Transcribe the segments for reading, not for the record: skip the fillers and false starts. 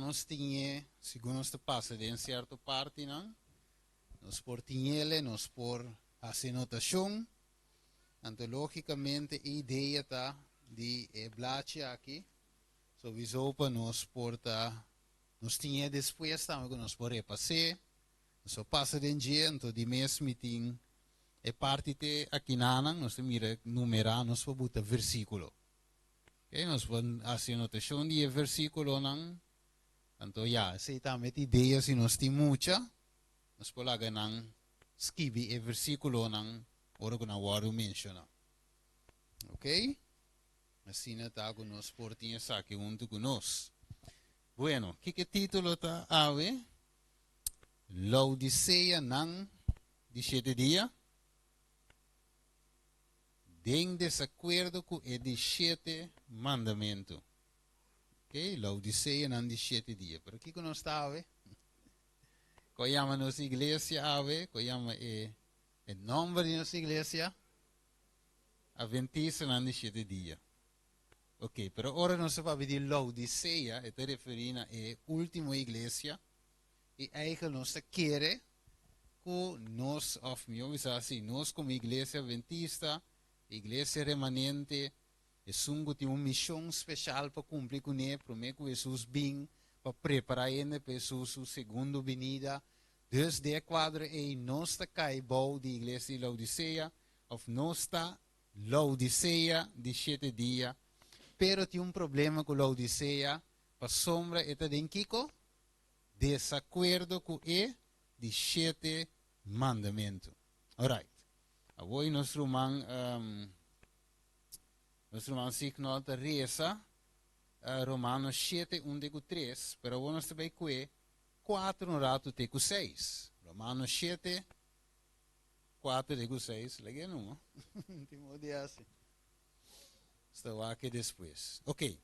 nos tin segun nos ta pasa den sierto partinan, nos por tin nos por hasi notashon. Anto lógikamente e idea ta di e blachi aki, sowieso pa nos por ta nos tin despues tambe ku nos por repas'é, nos por pasa den dje. Anto di mes mi tin e parti te akinan, nos mira numerá, nos por buta versíkulo. Ok, nos por hasi notashon di e versíkulonan. Anto ya, esei tambe ta idea, si nos tin mucha, nos por laga nan skibi e versíkulonan ora ku nan wòrdu menshoná. Ok? Asina ta ku nos por tin esaki huntu ku nos. Bueno, kiko e título ta awe? Laodiseanan di 7 dia den desakuerdo ku e di 7 mandamentu. Ok, Laodiseanan di 7 dia. Pero kiko nos ta awe? Kon yama nos iglesia awe? Kon yama e nòmber di nos iglesia? Atventistanan di 7 dia. Ok, pero ora nos papia di Laodisea, e ta referí na e último iglesia, i eigenlijk nos ta kere ku nos, òf mihó bisa asina, nos komo iglesia atventista, iglesia remanente, esun ku tin un mishon spesial pa kumpli kuné, promé ku Hesus bin, pa prepará hende pa Hesus su segundo binida. Dus den e kuadro ei nos ta kai bou di iglesia di Laodisea, òf nos ta Laodisea di 7 dia, pero tin un problema ku Laodisea, pasombra e ta den kiko? Desakuerdo ku e di 7 mandamentu. Alright. Awor nos ruman Signol ta resa Romano 7, 1 te 3, pero awor nos ta bai kue 4 un ratu te ku 6. Romano 7, 4 te ku 6. Lag'é no? Tin modo asina. Ta aki despues. Ok.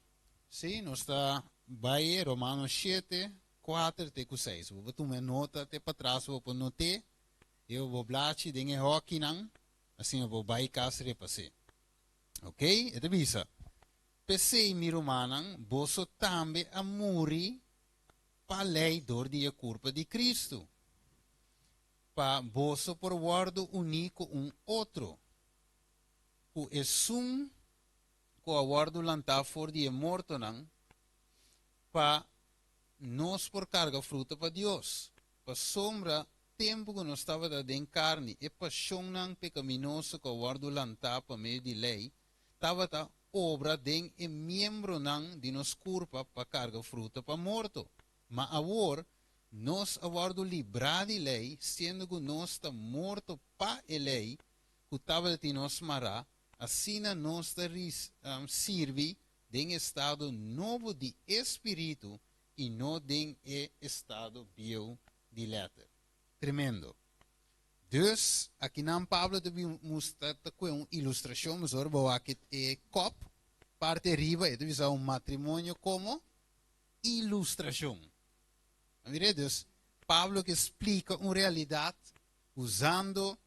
Si, nos ta bai Romano 7, 4 te ku 6. Bo tuma nota te patras, bo not'é. I bo blachi den e hòkinan, asina bo bai kas repas'é. Ok? E ta bisa: "P'esei, mi rumannan, boso tambe a muri pa lei dor di e kurpa di Kristu, pa boso por wòrdu uní ku un otro, ku esun ku a wòrdu lantá for di e mortonan, pa nos por karga fruta pa Dios. Pasombra tempu ku nos tabata den karni, e pashonnan pekaminoso ku a wòrdu lantá pa medio di lei, tabata obra den e miembronan di nos kurpa pa karga fruta pa morto. Ma awor, nos a wòrdu librá di lei, siendo ku nos ta morto pa e lei, ku tabatin nos mará, asina nos ta sirbi den estado nobo di spiritu i no den e estado bieu di lèter." Tremendo. Dus, akinan Pablo ta mustra ku un ilustrashon, mas awor aki e kòp, parti ariba, e ta un matrimonio komo ilustrashon. Mira, dus, Pablo ke splika un realidat usando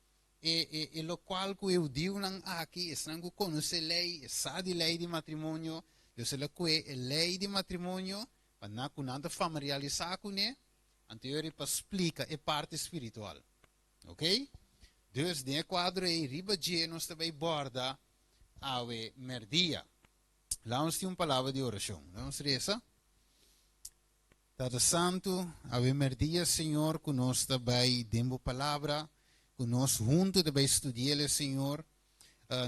e lokual ku e hudiunan aki, esnan ku konosé lei, sa di lei di matrimonio, dus el a kue e lei di matrimonio, pa nan ku nan ta familiarisá kuné, anto pa splika e parti spiritual. Ok? Dus den e kuadro ei riba dje nos ta bai borda awe mèrdia. Laga nos tin un palabra di orashon. Laga resa. Tata Santu, awe mèrdia, Señor, ku nos ta bai den bo palabra, ku nos huntu ta bai studia, Señor.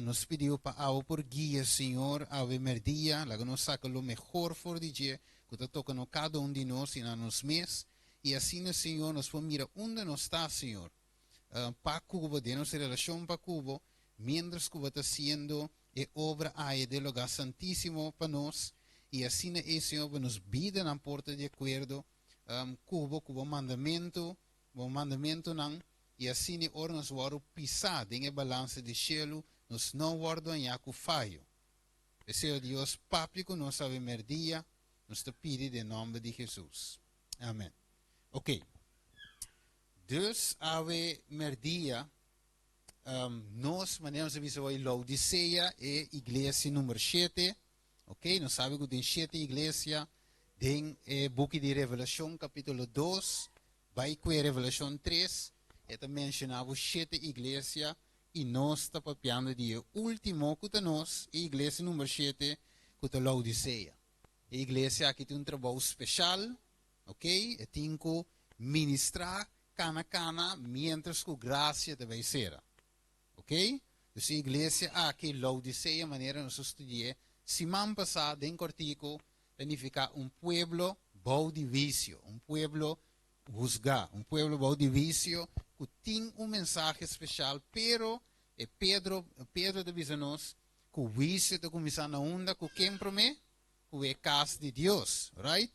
Nos ta pidi pa abo por guia, Señor, awe mèrdia, laga nos saka lo mehor for di dje, ku ta toka na kada un di nos i na nos mes, i asina, Señor, nos por mira unda nos ta, Señor. Pa ku bo, den nos relashon pa ku bo, mientras ku bo ta hasiendo e obra ei den lugá santísimo pa nos, i asina e, Señor, pa nos bidanan por ta di akuerdo ku bo mandamentu, bo mandamentunan, i asina ora nos wòrdu pisá den e balansa di shelu, nos no wòrdu hañá ku fayo. Señor Dios, papia ku nos awe mèrdia, nos ta pidi den nòmber di Hesus. Amèn. Ok. Dus awe mèrdia, nos, manera nos a bisa, Laodisea e iglesia number 7. Ok, nos sa ku tin 7 iglesia. Den e buki di Revelashon kapítulo 2, bai ku Revelashon 3, e ta menshoná shete iglesia i nos ta papiando di e último ku ta nos, e iglesia number 7, ku ta Laodisea. E iglesia aki tin un trabou spesial, ok? E tin ku ministrá kana kana mientras ku grasia ta bai sera. Ok? Dus e iglesia aki, Laodisea, manera nos a studia siman pasá den kòrtiku, ta nifiká un pueblo bou di huisio, un pueblo husgá, un pueblo bou di huisio ku tin un mensahe spesial, pero e Pedro, Pedro ta bisa nos ku huisio ta kuminsá na unda ku ken promé? Ku e kas di Dios, right?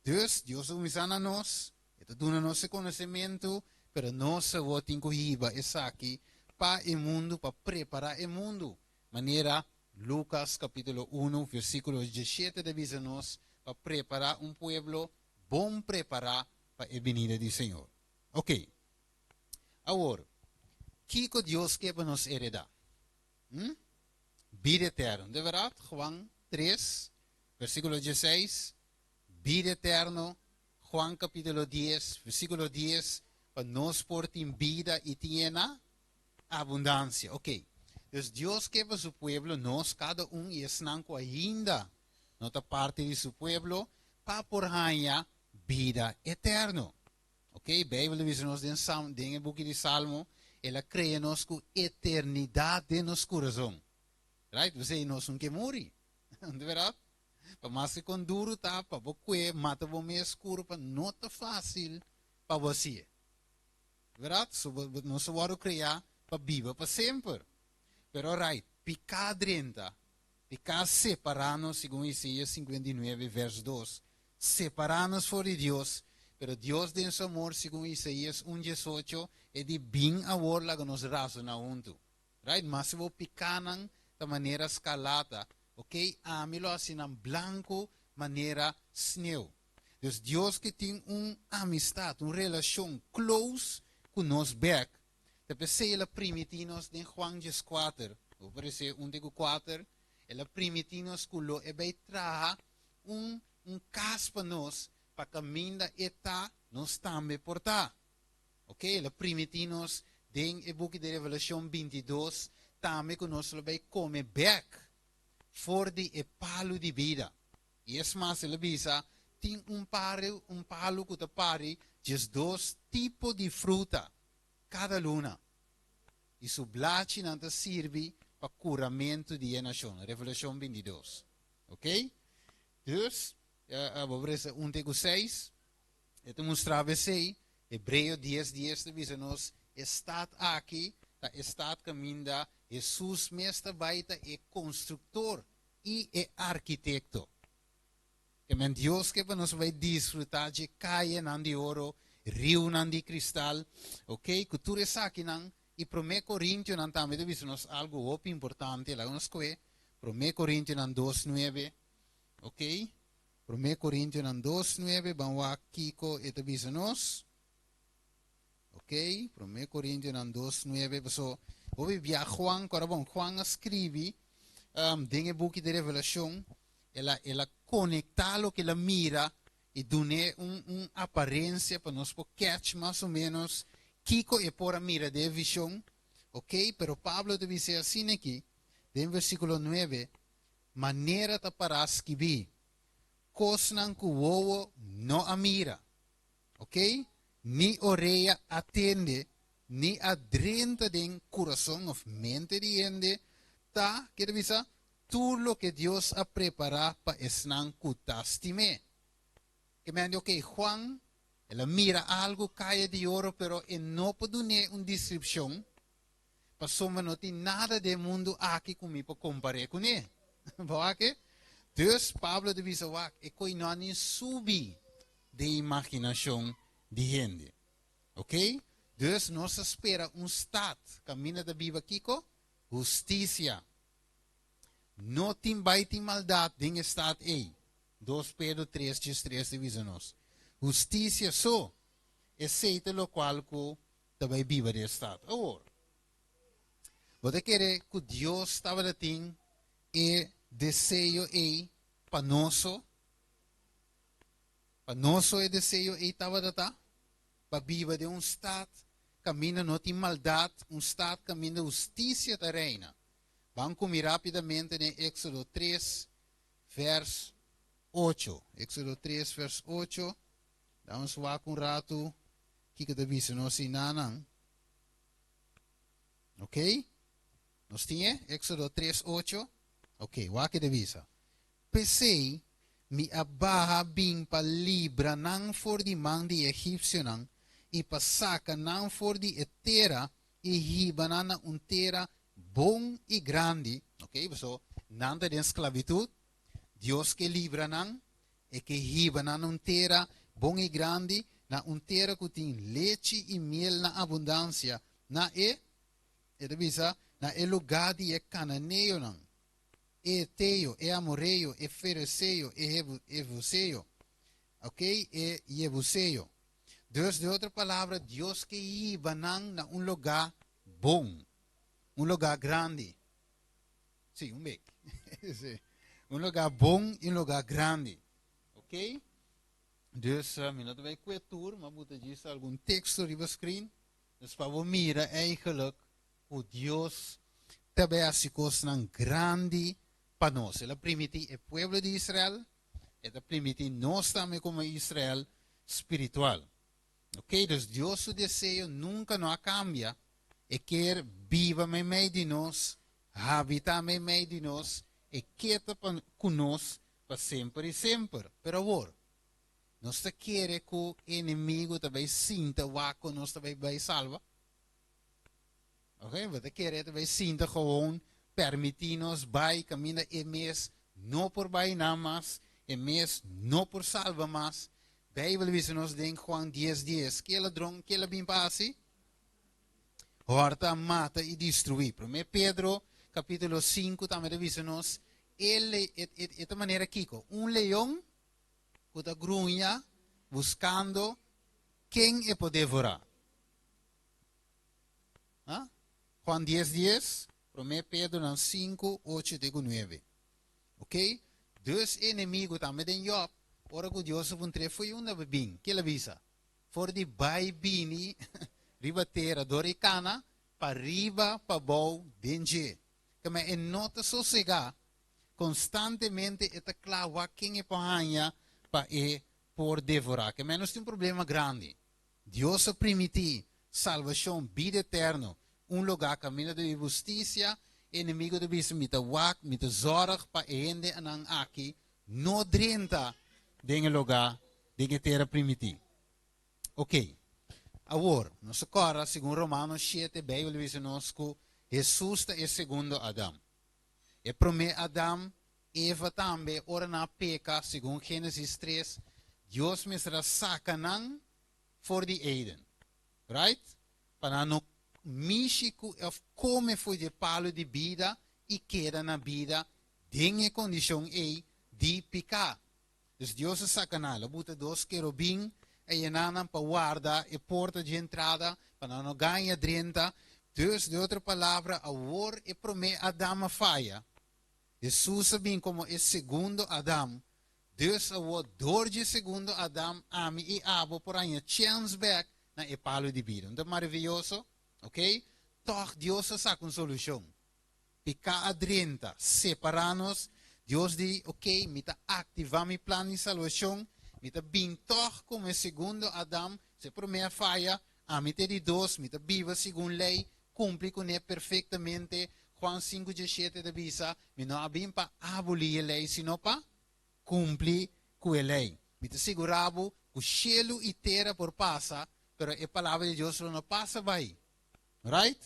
Dus Dios ta kuminsá na nos, e ta duna nos e konosementu, pero nos awor tin ku hiba esaki pa e mundu, pa prepará e mundu. Manera Lucas kapítulo 1, versíkulo 17 ta bisa nos, pa prepará un pueblo bon prepará pa e binida di Señor. Ok. Awor, kiko Dios ke pa nos heredá? Bida eterno. Di berdat? Juan 3, versíkulo 16. Bida eterno. Juan kapítulo 10, versíkulo 10. Pa nos por tin bida i tin na abundansia. Ok. Dus Dios ke pa su pueblo, nos kada un i esnan ku ainda no ta parti di su pueblo, pa por haña bida eterno. Ok, Beibel ta bisa nos den Salmo, den e buki di Salmo, el a krea nos ku eternidat den nos kurason. Right? P'esei nos no ke muri. Di berdat? Pa mas ku kon duru ta pa bo kue mata bo mes kurpa, no ta fásil pa bo hasié. Di berdat? So nos a wòrdu kreá pa biba pa semper. Pero right, piká drenta, piká separá nos, segun Isaías 59 vers 2, separá nos for di Dios, pero Dios den su amor, segun Isaías 1 18, e di bin awor laga nos rasoná huntu. Right? Maske bo pikánan ta manera skarlata, ok, ami lo hasi nan blanku manera sneu. Dus Dios ke tin un amistat, un relashon close ku nos bèk. Ta p'esei el a primití nos den Juan 14, bo por resé 1 te ku 4, el a primití nos ku lo e bai traha un un kas pa nos, pa kaminda e ta, nos tambe por ta. Ok, el a primití nos den e buki di Revelashon 22 tambe ku nos lo bai kome bèk for di e palu di bida. I es mas, el a bisa, tin un pari, un palu ku ta pari 12 tipo di fruta kada luna. I su blachinan ta sirbi pa kuramentu di e nashon. Revelashon 22. Ok? Dus, bo por lesa 1 te ku 6, e ta mustra esei. Hebreo 10 10 ta bisa nos, e stat aki ta e stat kaminda Hesus mes ta bai ta e konstruktor i e arkitekto. Ke men Dios ke pa nos bai disfrutá dje kayenan di oro, riunan di kristal, ok, ku tur esakinan. I Promé Korintionan tambe ta bisa nos algu hopi importante, laga nos skohe Promé Korintionan 2 9, ok, Promé Korintionan 2 9, ban wak kiko e ta bisa nos. Ok, Promé Korintionan 2 9, paso hopi bia Juan, kora bon, Juan a skribi den e buki di Revelashon, el a el a konektá loke el a mira i dun'é un un aparensia pa nos por catch mas o ménos kiko e por a mira den e vishon. Ok, pero Pablo ta bis'é asina aki, den versíkulo 9, manera ta pará skibí, kosnan ku wowo no a mira, ok, ni orea a tende, ni a drenta den kurason òf mente di hende, ta, ke ta bisa? Tur loke Dios a prepará pa esnan ku ta stim'é. Ke men di, ok, Juan, el a mira algu kaya di oro, pero e no por dun'é un deskripshon, pasobra no tin nada den e mundu aki ku mi por kompar'é kuné. Bo wak e? Dus, Pablo ta bisa, wak, e koi no a ni subi den imaginashon di hende. Ok? Dus, nos ta spera un stat kaminda ta biba kiko? Hustisia. No tin bai tin maldat den e stat ei. 2 Pedro 3 13 ta bisa nos. Hustisia so, esei ta lokual ku ta bai biba den e stat. Awor, bo ta kere ku Dios tabata tin e deseo ei pa nos so? Bo ta kere ku Dios tabata tin e deseo ei pa nos so? Pa nos so e deseo ei tabata ta? Pa biba den un stat kaminda no tin maldat, un stat kaminda hustisia ta reina. Ban ku mi rápidamente den Éksodo 3, vers 8. Éksodo 3, vers 8. Dam nos wak un ratu kiko ta bisa nos einanan. Ok? Nos tin e? Éksodo 3, 8. Ok, wak e ta bisa. P'esei, mi a baha bin pa libra nan for di man di e egipsionan i pa saka nan for di e tera i hiba nan na un tera bon i grandi. Ok, paso nan ta den sklabitut, Dios ke libra nan, e ke hiba nan na un tera bon i grandi, na un tera ku tin lechi i miel na abundansia, na e, e ta bisa, na e lugá di e kananeonan. E heteo, e amoreo, e fereseo, e hevuseo, ok, e jebuseo. Dus, den otro palabra, Dios ke hiba nan na un lugá bon, un lugá grandi. Sí, un bek. Sí. Un lugá bon i un lugá grandi. Ok? Dus, mi no ta bai kue tur, ma bo ta djis algun teksto riba screen. Dus pa bo mira eigenlijk ku Dios ta bai hasi kosnan grandi pa nos. El a primiti e pueblo di Israel, e ta primiti nos tambe komo Israel spiritual. Ok, dus Dios su deseo nunka no a kambia. E kier biba meimei di nos, habitá meimei di nos, e ke ta pa ku nos pa semper i semper. Pero awor, nos ta kere ku enemigu ta bai sinta wak ku nos ta bai bai salba? Ok, bo ta kere ta bai sinta gewoon permití nos bai kaminda e mes no por bai nan mas, e mes no por salba mas. Beibel bisa nos den Juan 10 10, ke ladron ke el a bin pa hasi? Hòrta, mata i destruí. Promé Pedro kapítulo 5 tambe ta bisa nos, e, e, e, e ta manera kiko? Un leon ku ta gruña buskando ken e por devorá. Ha? Juan 10 10, Promé Pedronan 5, 8 te ku 9. Ok? Dus enemigu tambe den Job, ora ku Dios a puntr'é, Fo'i unda bo bin? Ke el a bisa? For di bai bini riba tera dor e kana pa riba pa bou den dje. Keme e no ta sosegá, konstantemente e ta kla wak ken e por haña pa e por devorá. Keme nos tin un problema grandi. Dios a primiti salbashon, bida eterno, un lugá kaminda ta biba hustisia. E enemigu ta bisa, Mi ta wak, mi ta zòrg pa e hendenan aki no drenta den e lugá, den e tera primití. Oké, awor, nos ta kòrda, segun Romanos 7, Beibel ta bisa nos ku Hesus ta e segundo Adam. E promé Adam, Eva tambe, ora nan a peka, segun Génesis 3, Dios mester a saka nan for di Eden. Right? Pa nan no mishi ku òf kome for di e palu di bida i keda na bida den e kondishon ei di piká. Dus Dios a saka nan. El a buta dos kerobin a yena nan pa warda e porta dje entrada, pa nan no gaña drenta. Dus, den otro palabra, awor e promé Adam a faya. Hesus a bin komo e segundo Adam. Dus awor, dor dje segundo Adam, ami i abo por haña chèns bèk na e palu di bida. No ta maravioso? Oké? Tòg Dios a saka un solushon. Piká a drenta, separá nos. Dios di, Oké, mi ta aktivá mi plan di salbashon. Mi ta bin tòg komo e segundo Adam. Si e promé a faya, ami ta e di dos. Mi ta biba segun lei, kumpli kuné perfektamente. Juan 5 17 ta bisa, Mi no a bin pa abolí e lei, sino pa kumpli ku e lei. Mi ta sigurá bo ku shelu i tera por pasa, pero e palabra di Dios lo no pasa bai. Right?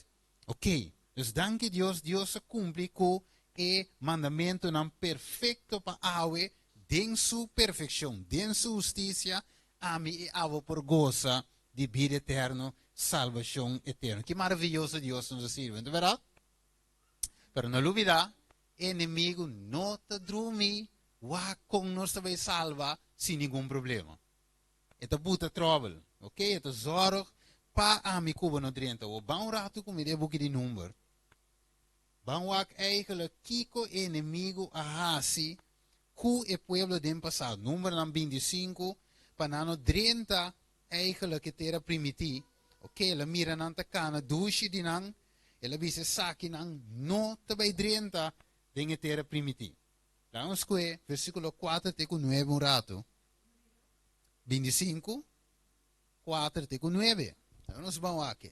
Ok, dus danki Dios, Dios a kumpli ku e mandamentunan perfekto pa awe den su perfekshon, den su hustisia, ami i abo por gosa di bida eterno, salbashon eterno. Ki maravioso Dios nos a sirbi, no ta bèrdat? Pero no lubidá, e enemigu no ta drumi wak kon nos ta bai salba sin ningun problema. E ta buta tròbel, ok, e ta zòrg pa ami ku bo no drenta. Awor, ban un ratu ku mi den e buki di Number. Ban wak eigenlijk kiko e enemigu a hasi ku e pueblo den pasado. Numbernan 25. pa nan no drenta eigenlijk e tera primintí. Ok, el a mira nan ta kana dushi di nan, el a bisa esakinan no ta bai drenta den e tera primintí. Laga nos kue versíkulo 4 te ku 9 un ratu. 25, 4 te ku 9. Laga nos ban wak.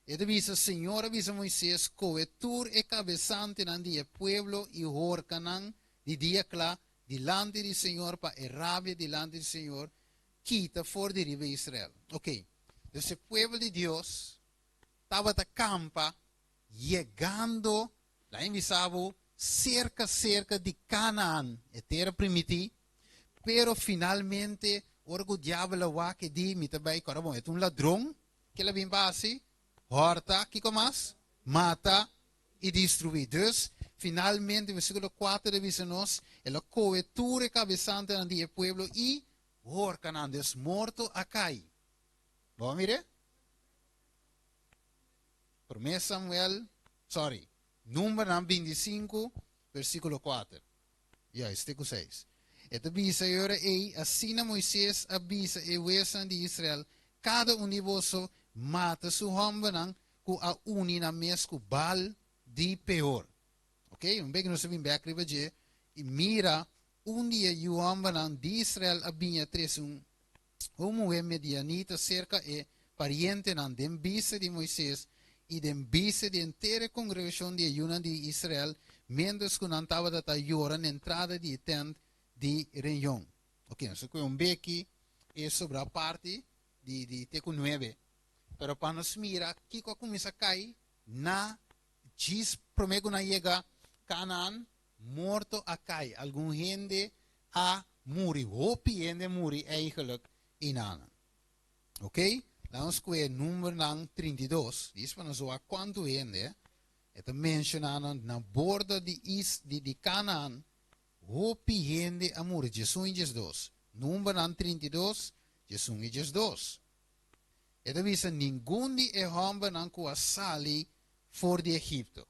E ta bisa, Señor a bisa Moisés, Kohe tur e kabesantenan di e pueblo i horka nan di dia kla dilanti di Señor pa e rabia dilanti di Señor kita for di riba Israel. Ok, dus e pueblo di Dios tabata kampa yegando, laga mi bisa bo, serka serka di Canaan, e tera primintí, pero finalmente ora ku diabel a wak e di, mi ta bai, kòrda bon, e ta un ladron, ke el a bin pa hasi? Hòrta, kiko mas? Mata i destruí. Dus, finalmente, versíkulo 4 ta bisa nos, el a kohe tur e kabesantenan di e pueblo i horka nan. Dus morto a kai. Bo a mir'é? Promé Samuel, sorry, Numbernan 25, versíkulo 4. Juist, te ku 6. E ta bisa e ora ei, Asina Moises a bisa e huesnan di Israel, Kada un di boso mata su hòmbernan ku a uni nan mes ku Baal di Peor. Ok, un bek nos a bin bèk riba dje, i mira, un di e yu hòmbernan di Israel a bini a trese un un muhé medianita serka e parientenan den bista di Moises i den bista di henter e kongregashon di e yunan di Israel, miéntras ku nan tabata ta yora na entrada di e tènt di reunion. Ok, nos a kohe un beki e sobrá parti di di te ku nuebe, pero pa nos mira kiko a kuminsá kai na djis promé ku nan yega Kanaan, morto a kai, algun hende a muri, hopi hende muri eigenlijk einan. Ok, laat nos kohe numbernan 32, dis pa nos wak kuantu hende e ta menshoná nan na bordo di is di di Kanaan, hopi hende a muri, 11 i 12. Numbernan 32, 11 i 12. E ta bisa ningun di e hòmbernan ku a sali for di Egipto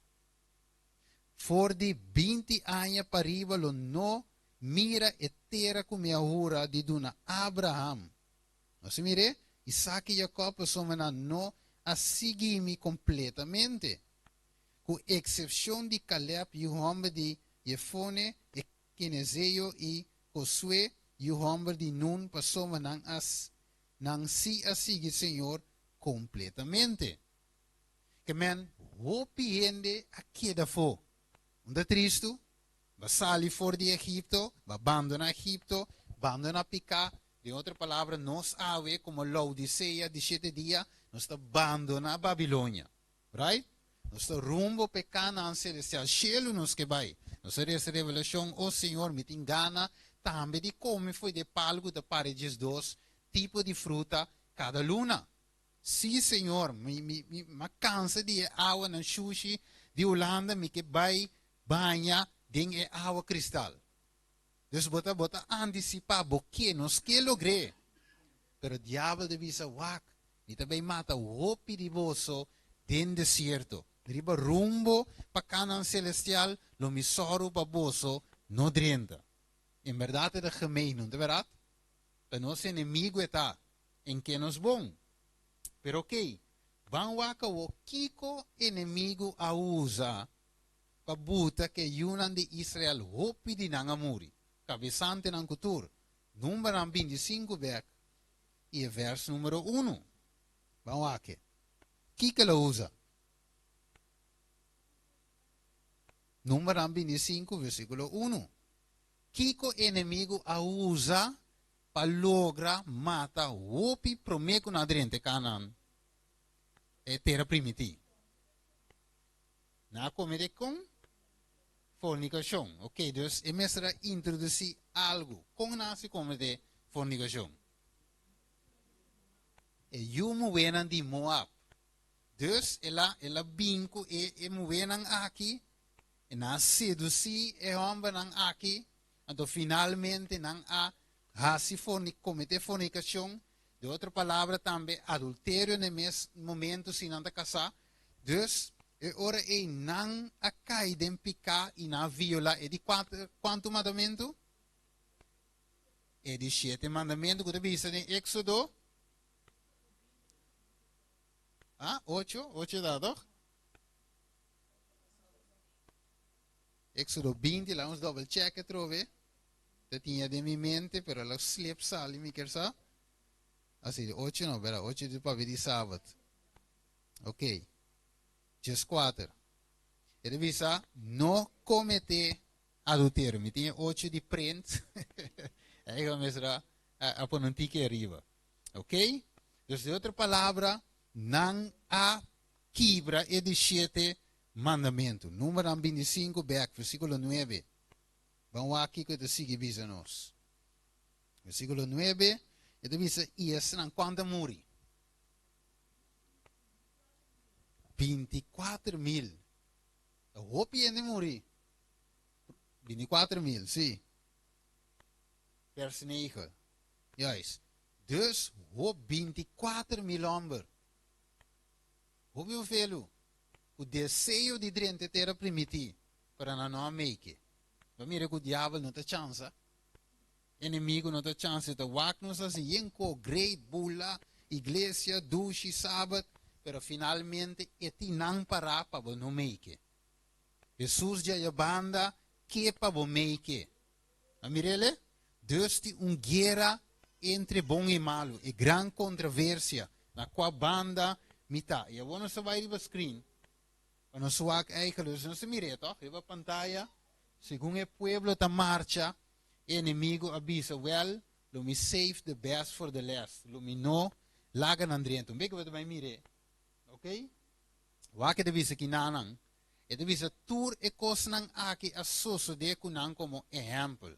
for di 20 aña pariba lo no mira e tera ku mi a hura di duna Abraham. Nos a mir'é? Isaac i Jacob pasobra nan no a sigui mi kompletamente, ku eksepshon di Caleb, yu hòmber di Jefone, e kenezeo, i Josué, yu hòmber di Nun, pasobra nan a nan sí a sigui Señor kompletamente. Ke men hopi hende a keda afó. Un ta tristu? B'a sali for di Egipto, b'a bandoná Egipto, bandoná piká. Den otro palabra, nos awe komo Laodisea di shete dia, nos ta bandoná Babilonia. Right? Nos ta rumbo p'e Kanaan selestial. Shelu nos ke bai. Nos a resa Revelashon, O Señor, mi tin gana tambe di kome fo'i di e palu ku ta pare 12 tipo di fruta kada luna. Sí, Señor, mi, mi, mi, m'a kansa di e awanan shushi di Hulanda, mi ke bai baña den e awa kristal. Dus bo ta, bo ta antisipá, bo ke, nos ke logr'é. Pero diabel ta bisa, Wak, mi ta bai mata hopi di boso den desierto. Riba rumbo pa Kanaan selestial lo mi sòru pa boso no drenta. En bèrdat e ta gemeen, no ta bèrdat? Ta nos enemigu e ta. En ke nos bon. Pero okey, ban wak awo kiko enemigu a usa pa buta ke yunan di Israel hopi di nan a muri, kabesantenan ku tur. Numbernan 25 bek i e vers numero 1. Ban wak e. Kiko el a usa? Numbernan 25 versikulo 1. Kiko enemigu a usa pa logra mata hopi promé ku nan a drenta e Kanaan, e tera primití? Nan a komete kon fornikashon. Ok, dus e mester a introdusí algu. Kon nan a hasi komete fornikashon? E yu muhénan di Moab. Dus el a el a bin ku e e muhénan aki, i nan a sedusí e hòmbernan aki, anto finalmente nan a hasi forni kometé fornikashon, den otro palabra tambe adulterio na e mes momento si nan ta kasá. Dus, e ora ei nan a kai den piká i nan a violá e di kuater, kuantu mandamentu? E di shete mandamentu ku ta bisa den Éksodo. Ah, ocho, ocho ta toch? Éksodo 20, laat ons double check atrobe. Ta tinha den mi mente, pero el a slip sali mi kier sa. Así, ocho no, bera, ocho di papia di sabat. Ok. 14. E ta bisa, no komete adulterio. Mi tin e ocho di print. Eigen mesra a pone un tiki ariba. Ok? Dus di otro palabra, nan a kibra e di shete mandamentu. Numberonan 25 bek, versíkulo 9. Ban wak kiko e ta sigui bisa nos. Versíkulo 9, e ta bisa, i esnan kuantu a muri? 24 mil. Ta hopi hende muri. 24 mil, sí. Vers 9. Juist. Dus hop 24 mil homber. Hopi hoeveel? Ku deseo di drenta e tera primití, pero nan no a make. Bo mira ku diabel no ta chansa. Enemigo no ta chansa, e ta wak nos hasi yen ko, great, bula, iglesia, dushi, sabat, pero finalmente e tin nan pará pa bo no make. Hesus djaya banda ke pa bo make. A mir'ele? Dus tin un guera entre bon i malu, e gran kontraversia, na kua banda mi ta. I awor nos ta bai riba screen pa nos wak eigenlijk, dus nos ta mir'é tòg riba pantaya, segun e pueblo ta marcha, E enemigo a bisa, Wel, lo mi save the best for the last. Lo mi no laga nan drenta. Un beke bo ta bai mir'é. Ok? Wak e ta bisa kinanan. E ta bisa tur e kosnan aki a sosodé ku nan komo ehèmpel.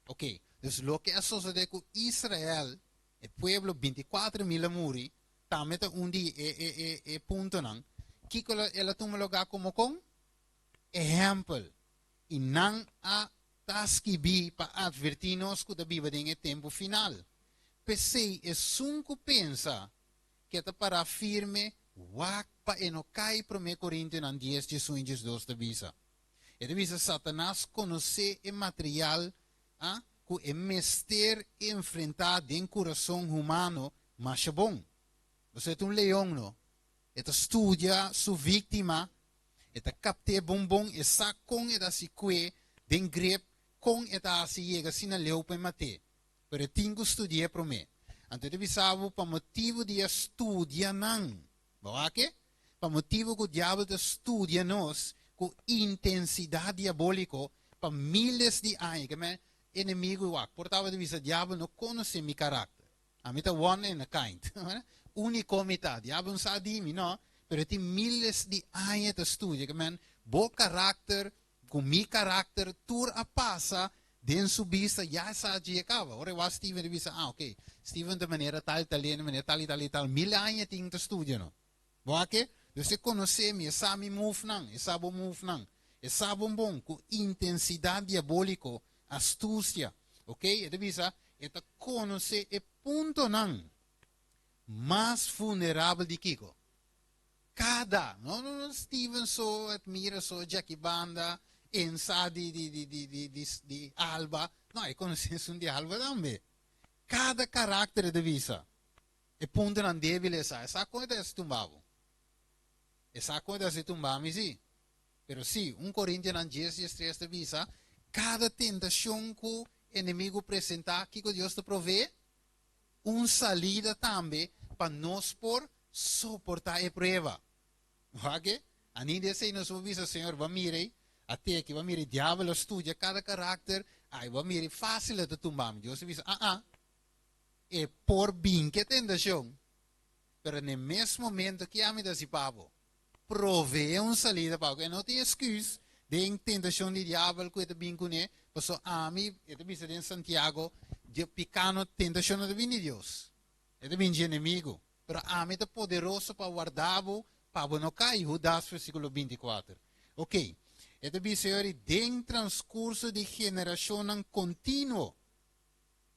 Ok, dus loke a sosodé ku Israel, e pueblo, 24.000 a muri, tambe ta un di e e e e puntonan. Kiko el a tuma lugá komo kon? Ehèmpel. I nan a ta skibí pa atvertí nos ku ta biba den e tempu final. P'esei, esun ku pensa ku e ta pará firme, wak pa e no kai, Promé Korintionan dies, diesun i diesdos ta bisa. E ta bisa Satanas konosé e material a ku e mester enfrentá den kurason humano masha bon. Pasobra e ta un leon, no? E ta studia su víktima. E ta kapt'é bon bon, e sa kon e ta hasi kue den grep, kon e ta hasi yega asina leu pa e mat'é. Pero e tin ku studi'é promé. Anto e ta bisa bo pa motibu di a studia nan. Bo wak e? Pa motibu ku diabel ta studia nos ku intensidat diabóliko pa miles di aña. Ke men enemigu wak por tabata bisa diabel no konosé mi karakter. Ami ta one in a kind. Úniko mi ta. Diabel no sa di mi, no. Pero e tin miles di aña ta studia. Ke men, bo karakter ku mi karakter tur a pasa den su bista, ya e sa dje kaba. Ora e wak Steven e bisa, ah, oké, Steven ta manera tal tal e manera tal i tal i tal. Mil aña e tin ta studia no. Bo wak ke? Dus e konosé mi, e sa mi move-nan, e sa bo move-nan. E sa bon bon ku intensidat diabóliko, astusia. Oké, e ta bisa, E ta konosé e puntonan mas vulnerabel di kiko? Kada, no no no Steven so, Admira so, Jackie Banda, Ensa di di di di di di di Alba, no, e konosé esun di Alba tambe. Kada karakter e ta bisa e puntonan débil e sa, e sa kon e ta hasi tumba bo. E sa kon e ta hasi tumba mi si. Pero si, un Korintionan dies 13 ta bisa, kada tentashon ku enemigu presentá, kiko Dios ta proveé? Un salida tambe pa nos por soportá e prueba. Wak e? Ani di esei nos por bisa, Señor, bo a mira ei, a teki, bo a mira ei, diabel a studia kada karakter, ai, bo a mira ei, fásil e ta tumba mi. Dios ta bisa, Ah-ah, e por bin ku e tentashon, pero n'e mes momento ki ami ta hasi pa bo? Proveé un salida pa bo. E no tin esküs den tentashon di diabel ku e ta bin kuné, pasobra ami, e ta bisa den Santiago, di piká no, tentashon no ta bin di Dios, e ta bin dje enemigu. Pero ami ta poderoso pa warda bo pa bo no kai, Hudas versíkulo 24. Oké, e ta bisa yori den transkurso di generashonnan kontinuo.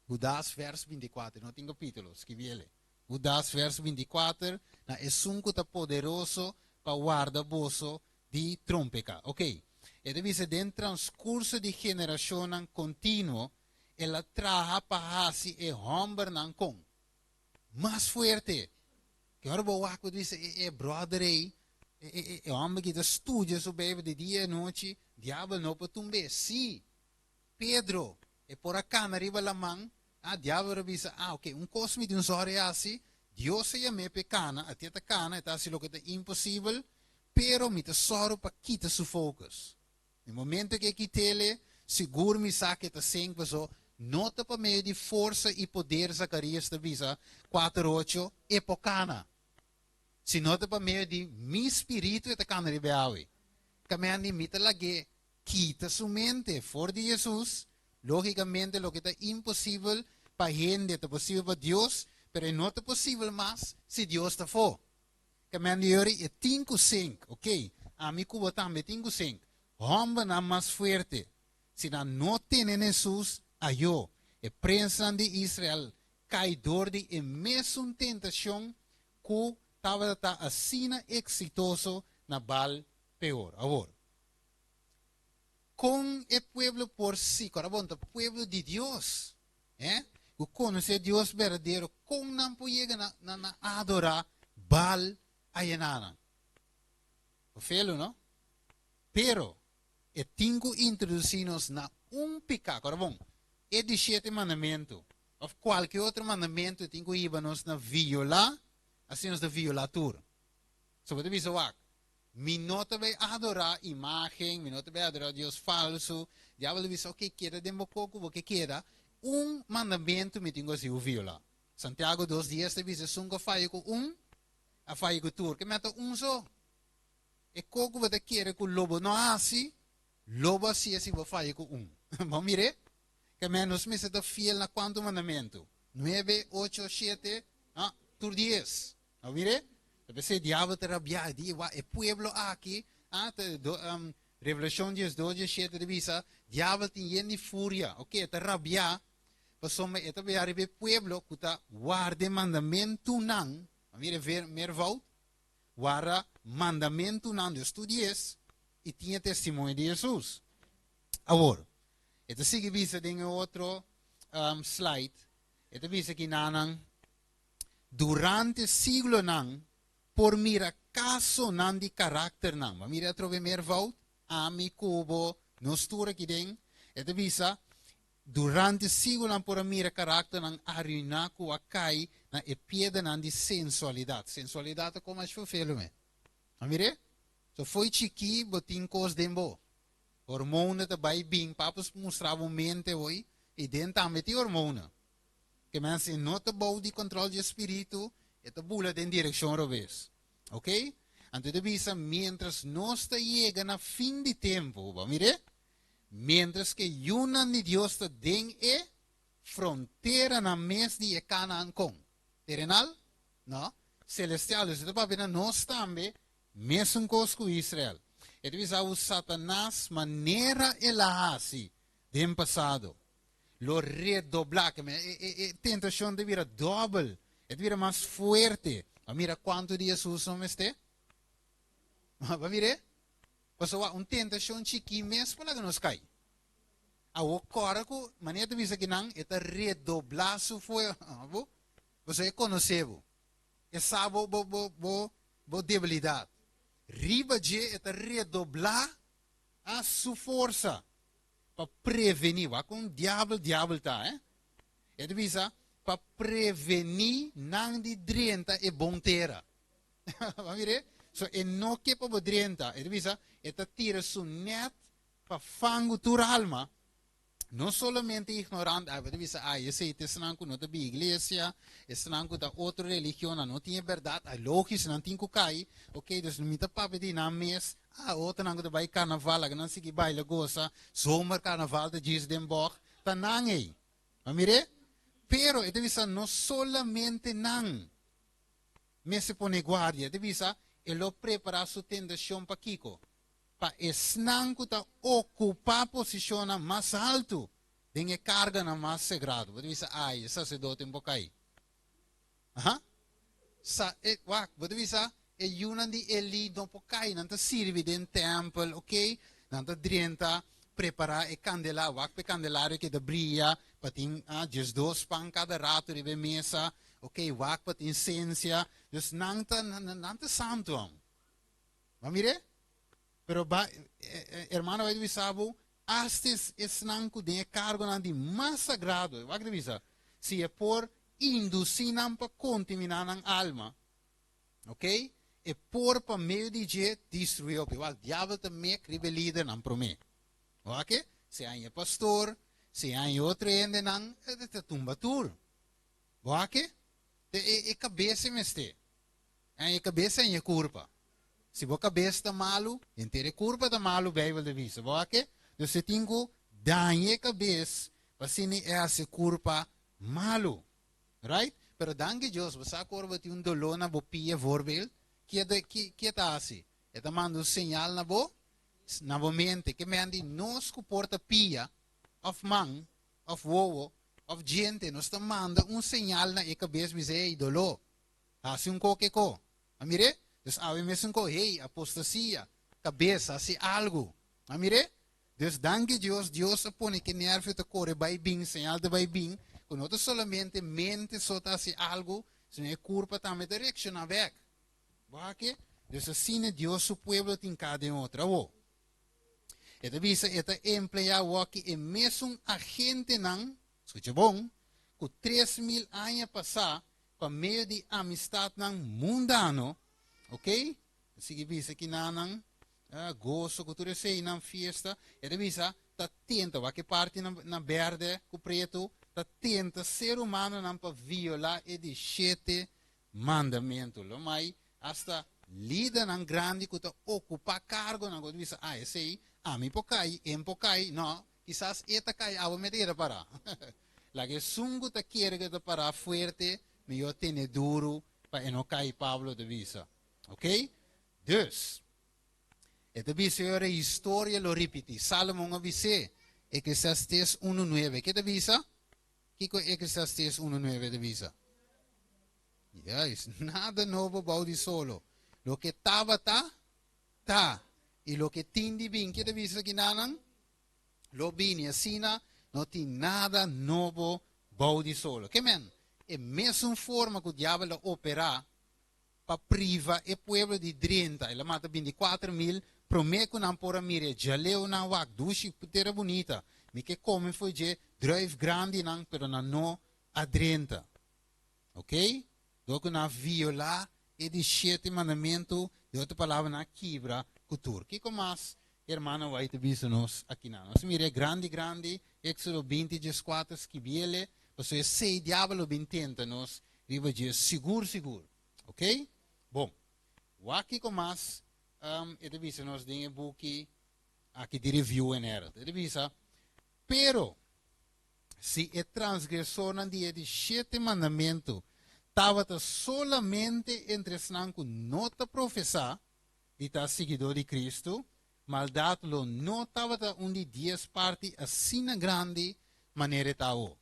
Hudas vers 24, no tin kapítulo, skibiele. Hudas vers 24, na esun ku ta poderoso pa warda boso di trompeká. Oké, e ta bisa den transkurso di generashonnan kontinuo, El a traha pa hasi e hòmbernan kon? Mas fuerte. Ke ora bo wak bo ta bisa e e bròder ei, e e e hòmber ki ta studia su Beibel di dia i anochi, diabel no por tumb'é. Sí, Pedro, e por a kana riba laman, ah, diabel a bisa, ah, oke, un kos mi tin un sòri hasi, Dios a yam'é pa e kana, ati e ta kana, e ta hasi loke ta imposibel, pero mi ta sòru pa kita su focus. E momento ku e kit'ele, sigur mi sa ku e ta sink, paso no ta pa medio di forsa i poder, Zakarias ta bisa, kuater ocho, e por kana, sino ta pa medio di mi spiritu e ta kana riba e awe. Kaminda mi ta lag'é kita su mente for di Hesus, lógikamente loke ta imposibel pa hende ta posibel pa Dios, pero e no ta posibel mas si Dios ta afó. Kaminda yori e tin ku sink, ok, ami ku bo tambe tin ku sink. Hòmbernan mas fuerte, si nan no tene na Hesus, ayó, e prensnan di Israel kai dor di e mesun tentashon ku tabata ta asina eksitoso na Baal Peor. Awor, kon e pueblo por si, ku ora bon ta pueblo di Dios, eh, ku konosé Dios berdadero, kon nan por yega na, na, na adorá Baal ayenanan? Felu, no? Pero, e tin ku introdusí nos na un piká. Ku ora bon, e di shete mandamentu, òf kualke otro mandamentu tin ku hiba nos na violá, asina nos ta violá tur. So bo ta bisa, Wak, mi no ta bai adorá imágen, mi no ta bai adorá dios falsu. Diabel ta bisa, Oke, keda den bo koko bo ke keda. Un mandamentu mi tin ku hasi bo violá. Santiago dos dies ta bisa, Esun ku a faya ku un, a faya ku tur. Ke meta un so. E koko bo ta kere ku lo bo no hasi, lo bo hasié si bo faya ku un. Bo mir'é? Ke men nos mester ta fiel na kuantu mandamentu? Nuebe, ocho, shete, ah, tur dies. A mir'é? Ta p'esei diabel ta rabiá, e di, Wak, e pueblo aki, ah, ta, do, um, Revelashon diesdos, diesshete ta bisa, diabel tin yen di furia, oke, e ta rabiá, pasobra e ta bia riba e pueblo ku ta warda e mandamentunan, a mira e ver, meervoud, warda mandamentunan, dus tur dies, i tin e testimonio di Hesus. Awor, e ta sigui bisa den e otro um, slide, e ta bisa ki nanan, Durante siglonan por mira kasonan di karakternan. Bo a mira atrobe meervoud? Ami ku bo, nos tur aki den. E ta bisa, Durante siglonan por a mira karakternan aruiná ku a kai na e piedranan di sensualidat. Sensualidat ta kome ash fofelo me. A mir'é? So fo'i chikí bo tin kos den bo. Hormona ta bai bin. Papa mustra bo mente hoy i den tambe tin hormona. Ke men si no ta bou di control di e spiritu, e ta bula den direccion robes. Ok? Anto e ta bisa, mientras nos ta yega na fin di tempo, bo a mir'é? Mientras ke yunan di Dios ta den e fronteranan mes di e Canaan kon? Terenal? No. Celestial. Dus e ta papia na nos tambe, mesun kos ku Israel. E ta bisa awo Satanas manera el a hasi den pasado. Lo redoblá, ke men e, e, e tentashon ta bira dòbel, e ta bira mas fuerte. Ba mira kuantu di Hesus no mester? Ba mir'é? Pasobra un tentashon chikí mes por laga nos kai. Awor kòrda ku manera ta bisa kinan, e ta redoblá su fuego, pasobra e konosé bo. E sa bo, bo, bo, bo, bo debilidat. Riba dje e ta redoblá a su forsa. Pa prevení, wak kon diabel diabel ta, eh? E ta bisa, pa prevení nan di drenta e bon tera. Bo mir'é? So e no ke pa bo drenta. E ta bisa, e ta tira su nèt pa fangu tur alma. No solamente ignorante, ai, bo ta bisa, ai, esei ta esnan ku no ta bin iglesia, esnan ku ta otro religion, nan no tin e bèrdat, ai, lógis, nan tin ku kai. Ok, dus mi ta papia di nan mes. Ah, otronan ku ta bai karnaval, laga nan sigui baila gosa, zomer karnaval ta djis den bòg, ta nan ei. Bo a mir'é? Pero e ta bisa no solamente nan mester pone guardia, e ta bisa e lo prepará su tentashon pa kiko? Pa esnan ku ta okupá posishonnan mas haltu den e karganan mas sagrado. Bo ta bisa, ai, e saserdote un por kai. Aha. Sa, e, wak, bo ta bisa, e yunan di Elí no por kai, nan ta sirbi den tèmpel, oké, nan ta drenta prepará e kandela, wak pa e kandelario keda bria, pa tin 12 pan kada ratu riba e mesa, ok, wak pa tin sensia. Dus nan ta, nan ta santu am. Bo a mir'é? Pero ba, hermano bai bisa bo, hasta esnan ku den e kargonan di mas sagrado, wak ta bisa, si e por indusí nan pa kontaminá nan alma, ok, e por pa medio di dje destruí hopi. Wak, diabel ta mek riba e lidernan promé. Wak, si haña e pastor, si haña otro hendenan, e ta tumba tur. Wak, e kabes e mester. Haña e kabes, haña e kurpa. Si bo kabes ta malu, henter e kurpa ta malu, Beibel ta bisa. Bo wak? Dus e tin ku daña e kabes pa asina e hasi e kurpa malu. Right? Pero danki Dios, bo sa ku ora bo tin un doló na bo pia, voorbeeld, ke ta, ke ta hasi? E ta manda un señal na bo, na bo mente. Ke men di nos ku por ta pia, òf man, òf wowo, òf djente, nos ta manda un señal na e kabes, bisa, Ey, doló. Hasi un koke ko. A mir'é? Dus awe mesun ko, hey, apostasia, kabes, hasi algu. A mir'é? Dus danki Dios, Dios a pone ke nervio ta kore bai bin, señal ta bai bin, ku no ta solamente mente so ta hasi algu, sino e kurpa tambe ta reakshoná bèk. Bo haki? Dus asina Dios su pueblo tin ka den otro. Awo, e ta bisa e ta empleá awoki e mesun agentenan, skucha bon, ku 3000 aña pasá pa medio di amistatnan mundano, ok, ta sigui bisa kinanan, goso ku tur eseinan, fiesta, e ta bisa ta tenta, wak e parti na berde ku pretu, ta tenta ser humanonan pa viola e di shete mandamentu. Lo mai hasta lidernan grandi ku ta okupa kargonan ku ta bisa, ah, esei ami por kai, en por kai, no, Kisas e ta kai abo mete keda pará. Laga esun ku ta kere ku e ta pará fuerte, mihó tene duru pa e no kai, Pablo ta bisa. Oké? Dus, e ta bisa e ora historia lo ripití. Salomon a bis'é, Eklesiastes unu nuebe. Ke ta bisa? Kiko Eklesiastes unu nuebe ta bisa? Juist, nada nobo bou di solo. Loke tabata, Ta, i loke tin di bin, ke ta bisa kinanan? Lo bini asina, no tin nada nobo bou di solo. Ke men? E mesun forma ku diabel a operá pa priva e pueblo di drenta, el a mata 24.000 promé ku nan por a mira e djaleunan wak, dushi, tera bunita, mi ke kome fo'i dje druif grandinan, pero nan no a drenta. Ok? Dor ku nan a violá e di shete mandamentu, den otro palabra nan a kibra ku tur. Kiko mas hermana White ta bisa nos akinan? Nos a mira e grandi grandi, Éxodo 20 14, skibiele, pasobra esei diabel lo bin tenta nos riba dje sigur sigur. Ok? Bon, wak kiko mas e ta bisa nos den e buki aki di Review and Herald. E ta bisa, Pero, si e transgresornan di e di shete mandamentu tabata solamente entre esnan ku no ta profesá di ta siguidó di Kristu, maldat lo no tabata un di dies parti asina grandi manera e ta awo.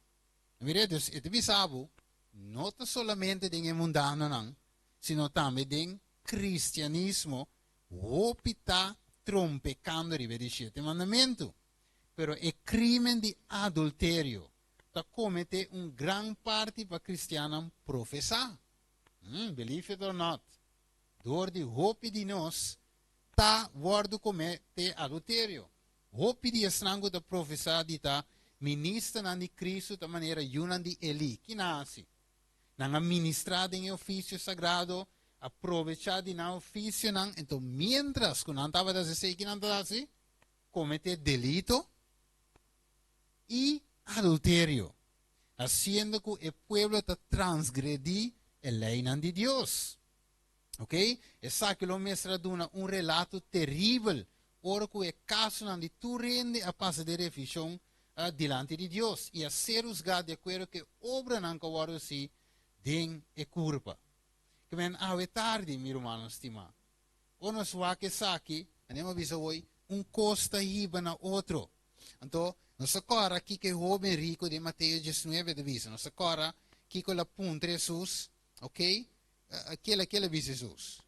Mira, dus e ta bisa bo, no ta solamente den e mundanonan, sino tambe den kristianismo, hopi ta trompekando riba e di shete mandamentu. Pero e crimen di adulterio ta comete un gran parti pa cristiannan profesa. Believe it or not, door di hopi di nos ta wordo comete adulterio. Hopi di esnan cu ta profesa di ta ministernan di Cristo ta manera yunan di Eli. Ki nan a haci? Nan a ministra den e oficio sagrado, a probecha di nan oficionan, enton mientras cu nan tabata haci esey, ki nan ta haci? Kometé delito i adulterio, hasiendo ku e pueblo ta transgredí e leinan di Dios. Ok, esaki lo mester a duna un relato teribel ora ku e kasonan di tur hende a pasa den revishon dilanti di Dios i a ser husgá di akuerdo ku e obranan ku a wòrdu hasí den e kurpa. Ke men awe tardi, mi rumannan stimá, Ora nos wak esaki, manera mi a bisa hoy, un kos ta hiba na otro. Anto, nos a kòrda kiko e hóben riku den Mateo 19 ta bisa. Nos a kòrda kiko el a puntra Hesus, ok? Kila, kila a bisa Hesus?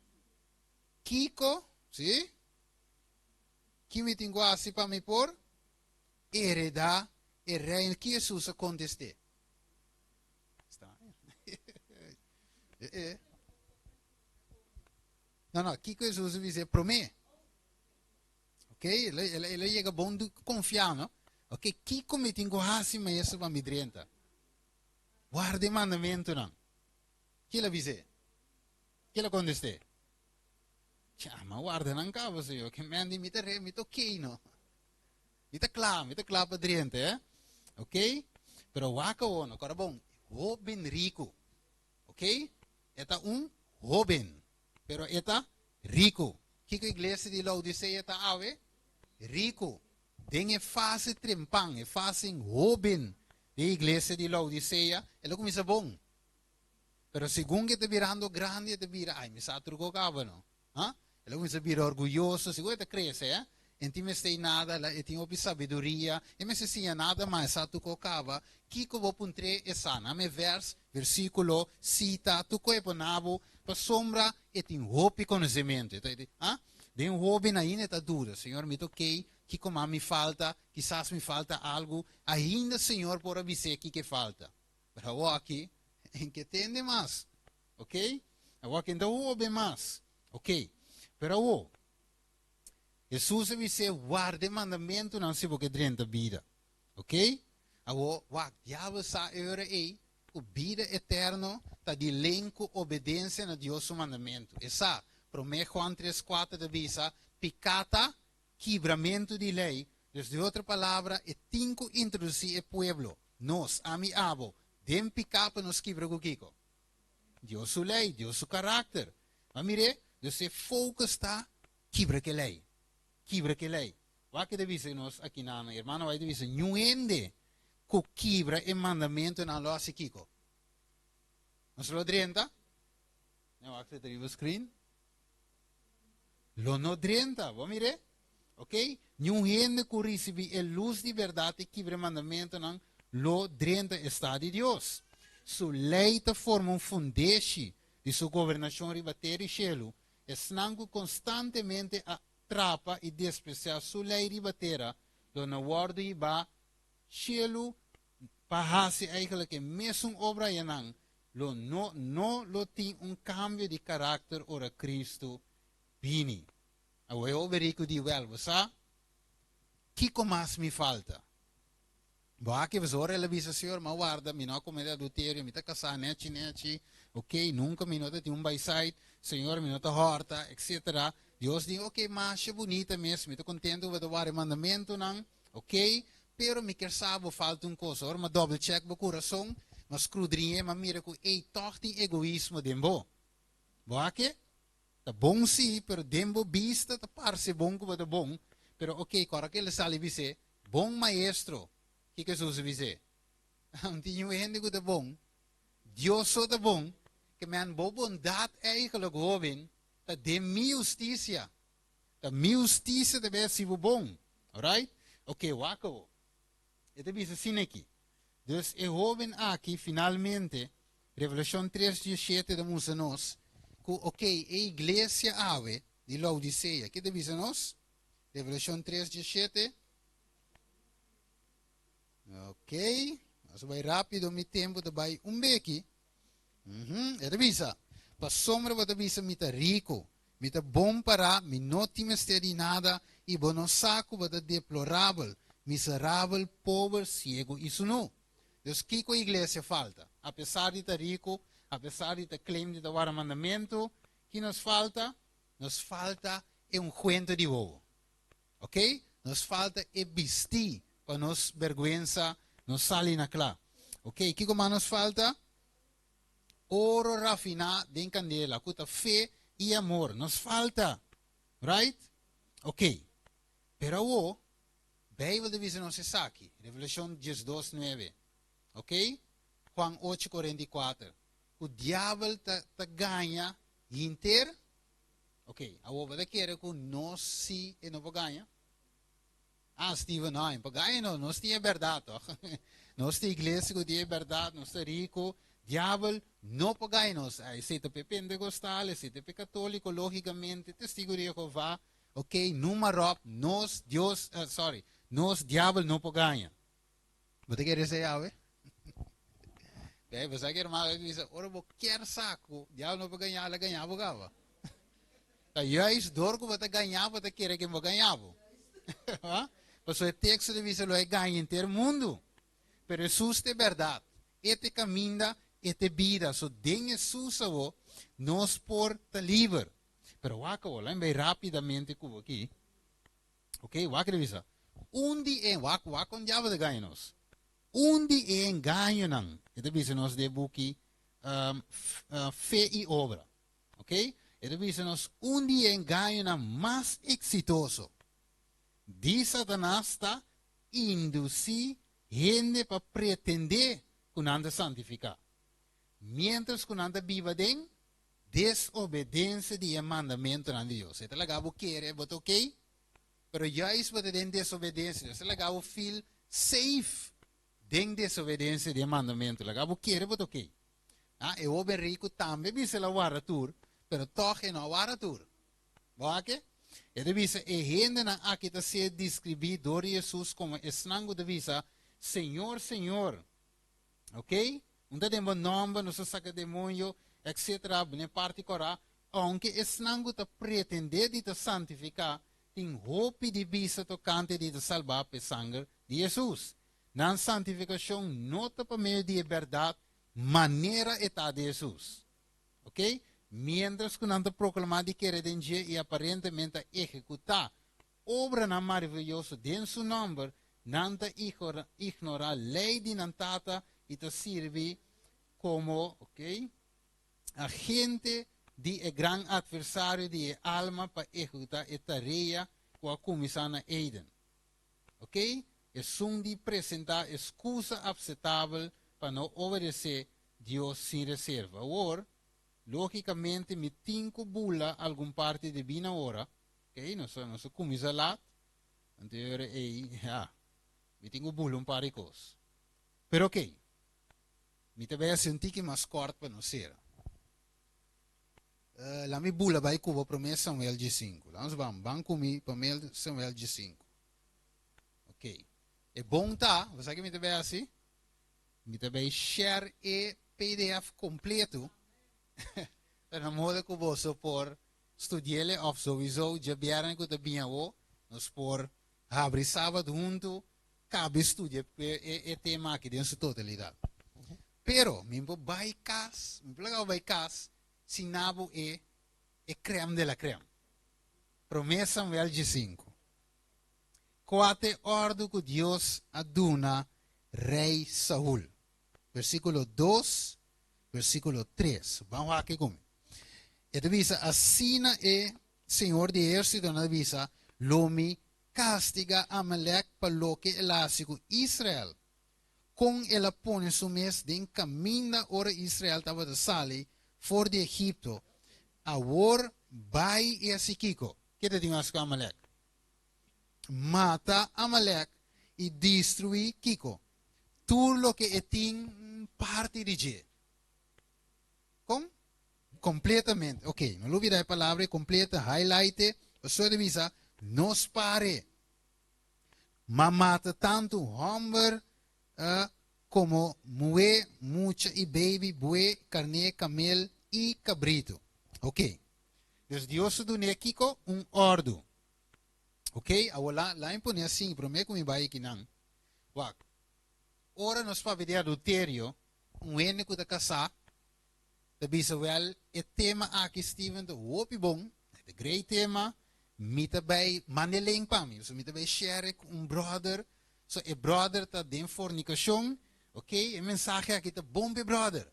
Kiko, si? Ki mi tin ku hasi pa mi por? heredá e reino. Ki Hesus a kontest'é? No, no, kiko Hesus a bis'é promé? Ok, el, el, el a yega bon konfiá, no? Ok, kiko mi tin ku hasi, maestro, pa mi drenta? Warda e mandamentunan. Ki el a bis'é? Ki el a kontest'é? Tja, m'a warda nan kaba, Señor. Ke men di mi ta re, mi ta ok, no? Mi ta kla, mi ta kla pa drenta, eh? Ok? Pero wak awor, no? Kora bon, hoben riku. Ok? E ta un hoben, pero e ta riku. Kiko iglesia di Laodicea ta awe? Riku. Den e fase trempan, e fase hoben di e iglesia di Laodicea, el a kuminsá bon. Pero segun ku e ta birando grandi, e ta bira, ai, mi sa tur ku kaba no. Ha? El a kuminsá bira orguyoso, segun e ta krese, eh? E no tin mester nada, e tin hopi sabiduria, e mester siña nada mas, e sa tur ku kaba. Kiko bo puntr'é, e sa. Nan e vers, versíkulo, sita, tur ku e pone bo, pasobra e tin hopi konosementu. E ta, ha? Den hóben ainda e ta duda, Señor, mi ta okey, kiko mas mi falta? Kisas mi falta algu. Ainda Señor por a bis'é kiko e falta. Pero awor aki, en ke tende mas. Ok? Awor aki no ta hobe mas. Ok. Pero awor, Hesus a bis'é, warda e mandamentunan si bo ke drenta bida. Ok? Awor, wak, diabel sa e ora ei ku bida eterno ta di len ku obedensia na Dios su mandamentu. E sa, Promé Juan tres kuater ta bisa, Piká ta kibramentu di lei. Dus di otro palabra, e tin ku introdusí e pueblo, nos, ami, abo, den piká pa nos kibra ku kiko? Dios su lei, Dios su karakter. Ma mir'é, dus e focus ta kibra ku e lei, kibra ku e lei. Wak e ta bisa nos aki nan, hermano White ta bisa, Niun hende ku kibra e mandamentunan lo hasi kiko? Nos lo drenta? Nan wak si ta riba screen. Lo no drenta, bo mir'é? Ok? Niun hende ku risibí e lus di bèrdat i kibra e mandamentunan lo drenta e stat di Dios. Su lei ta forma un fundeshi di su gobernashon riba tera i shelu. Esnan ku konstantemente a trapa i despresiá su lei riba tera lo no wòrdu hibá shelu pa hasi eigentlik e mesun obra ayanan. Lo no no lo tin un kambio di karakter ora Kristu bini. Awor e hoben riku di, Wèl, bo sa kiko mas mi falta? Bo aki pues ora el a bisa, Señor, m'a warda, mi no a comete adulterio, mi ta casá nechi nechi, ok, nunca mi no ta tin un baisait, Señor, mi no ta horta, etcetera. Dios di, ok, masha bunita mes, mi ta contento cu bo ta warda e mandamentonan, ok, pero mi kier sa bo falta un cosa. Ora m'a double check bo curason, m'a scrudriñ'é, m'a mira cu, ey, tog tin egoismo den bo. Bo aki? Ta bon si, pero den bo bista ta parse bon ku bo ta bon. Pero oke, ku ora ku el a sali bis'é, Bon maestro, kiko Hesus a bis'é? No tin niun hende ku ta bon. Dios so ta bon. Ke men bo bondat eigenlijk, hóben, ta den mi hustisia. Ta mi hustisia ta bai hasi bo bon. Alright? Oke, wak awor. E ta bisa asina aki. Dus e hóben aki finalmente, Revelashon tres diesshete ta mustra nos ku ok, e iglesia awe di Laodisea, ke ta bisa nos? Revelashon tres diesshete. Ok, nos a bai rápido, mi tempu ta bai un beki. Uhum, e ta bisa, Pasobra bo ta bisa mi ta riku, mi ta bon pará, mi no tin mester di nada, i bo no sa ku bo ta deplorabel, miserabel, pober, siegu i sunú. Dus kiko iglesia falta? Apesar di ta riku, apesar di ta claim di ta warda mandamentu, ki nos falta? Nos falta e unguento di wowo. Ok? Nos falta e bistí pa nos bergwensa no sali na kla. Ok, kiko mas nos falta? Oro rafiná den kandela, ku ta fe i amor. Nos falta. Right? Ok. Pero awor, Beibel ta bisa nos esaki, Revelashon diesdos nuebe, ok, Juan ocho korenta i kuater, ku diabel ta ta gaña hinter, ok, awor bo ta kere ku nos si e no por gaña? Ah, Steven, no, e no por gaña no, nos tin e bèrdat tòg, nos ta iglesia ku tin e bèrdat, nos ta riku, diabel no por gaña nos, esei ta p'e pentekostal, esei ta p'e katóliko, lógikamente, testigo di Jehová, Ok, numa ròp, nos Dios, sorry, Nos diabel no por gaña. Bo ta kere esei awe? Beh, bo sa ki hermano a bisa, ora bo kier sa ku diabel no por gaña, ala gaña bo kaba. Ta juist door ku bo ta gaña, bo ta kere ken bo gaña bo. Pasobra e teksto ta bisa lo e gaña henter mundu. Pero Hesus ta e bèrdat. E ta e kaminda, e ta e bida. So den Hesus awo nos por ta liber. Pero wak awo, laat mi bai rápidamente ku bo aki. Ok, wak ta bisa. Un di e, wak, wak kon diabel ta gaña nos. Un di e engañonan, e ta bisa nos den e buki um, Fe i Obra. Ok, e ta bisa nos un di e engañonan mas eksitoso di Satanas ta indusí hende pa pretendé ku nan ta santifiká, miéntras ku nan ta biba den desobedensia di e mandamentunan di Dios. E ta laga bo kere bo ta okey, pero juist bo ta den desobedensia. Dios ta laga bo feel safe den desobedensia di e mandamentu. Laga bo kere bo ta okey. Ah, e hoben riku tambe bisa el a warda tur, pero tog e no a warda tur. Bo wak-e? E ta bisa e hendenan aki ta ser deskribí dor di Hesus komo esnan ku ta bisa, Señor, Señor. Ok? Un ta den bo nòmber, nos ta saka demonio, etcetera, bo n'e parti kòrá. Ounke esnan ku ta pretendé di ta santifiká tin hopi di bisa tokante di ta salbá pa e sanger di Hesus. Nan santifikashon no ta pa medio di e bèrdat manera e ta di Hesus. Ok? Miéntras ku nan ta proklamá di kere den dje i aparentemente ta ehekutá obranan maravioso den su nòmber, nan ta ignorá lei di nan tata i ta sirbi komo, ok, agente di e gran atversario di e alma pa ehekutá e tarea ku a kuminsá na Eden. Ok? Esun di presentá eskusa apsetabel pa no obedesé Dios sin reserva. Awor, lógikamente mi tin ku bula algun parti debí na ora, ok, nos a nos a kuminsá lat, anto e ora ei, ya, mi tin ku bula un par di kos. Pero ok, mi ta bai hasi un tiki mas kòrt pa nos sera. Laat mi bula bai ku bo promé Samuel diesinku. Laat nos ban, ban ku mi promé Samuel diesinku. Ok. E bon ta, bo sa ke mi ta bai hasi? Mi ta bai share e PDF kompleto pa na moda ku boso por studi'ele òf souiso djabièrnè ku ta bin awo nos por habri sabat huntu kabe studia e tema aki den su totalidat. Pero mi por bai kas, mi por laga bo bai kas sin nabo e e krèm de la krèm. Promé Samuel diesinku. Kua ta e òrdu ku Dios a duna Rei Saul? Versíkulo dos, versíkulo tres. Ban wak aki ku mi. E ta bisa, Asina e Señor di ehérsitonan ta bisa, Lo mi kastigá Amalek pa loke el a hasi ku Israel, kon el a pone su mes den kaminda ora Israel tabata sali for di Egipto. Awor bai i hasi kiko? Ke ta tin hasi ku Amalek? Mata Amalek i destruí kiko? Tur loke e tin parti di dje. Kon? Kompletamente. Ok, no lubida e palabra ei kompleta, highlight e. Pasobra ta bisa, no spare. Ma mata tantu hòmber komo muhé, mucha i beibi, bué, karné, kamel i kabritu. Ok. Dus Dios a dun'é kiko? Un òrdu. Ok, awor la la mi pone asin promé ku mi bai akinan. Wak, ora nos papia di adulterio, un hende ku ta kasá ta bisa, wèl, e tema aki Steven ta hopi bon, ta great tema, mi ta bai manda e link pa mi, pasobra mi ta bai share e ku un bròder, so e bròder ta den fornikashon, ok, e mensahe aki ta bon pa e bròder.